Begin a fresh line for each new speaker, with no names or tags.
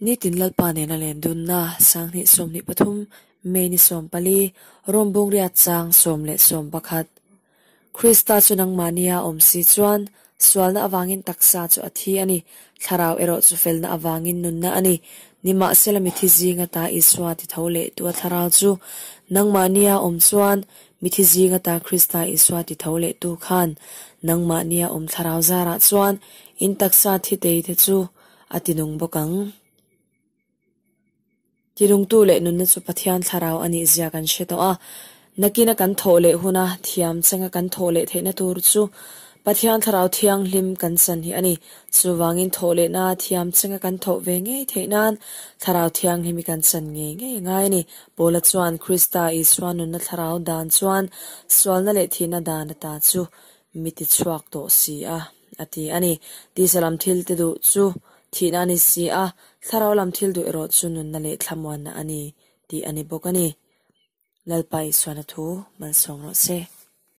Nitin Lalpa nena len dunna 2023 May ni 14 Rom bungriat chang 11. Krista chu nangmahnia awm si chuan sualna avangin taksa chu a thi a ni, thlarau erawh chu felna avangin nunna a ni. Nimahsela mithi zinga ta Isua ti tho leh tu a thlarau chu nangmahnia awm chuan mithi zinga ta Krista Isua ti tho leh tu khan nangmahnia awm thlarau zarah chuan in taksa thi tei te chu a ti nung bawk ang. Tinungtu leh nunna chu Pathian thlarau a nih zia kan hre tawh a, nakina kan thawh leh huna thiam changa kan thawh leh theihna tur chu Pathian thlarau thianghlim kan chan hi a ni. Chuvangin thawh lehna thiam changa kan thawh ve ngei theih nan thlarau thianghlim hi kan chan ngei ngei a ngai a ni. Paula chuan Krista Isua nunna thlarau dan chuan sualna leh thihna dan ata chu mi ti chhuak tawh si a, a ti a ni. Tisa lam thil te duh chu thihna a ni si a, thlarau lam thil duh erawh chu nunna leh thlamuanna a ni tih a ni bawk a ni. Lalpa Isuana thu malsawm rawh se.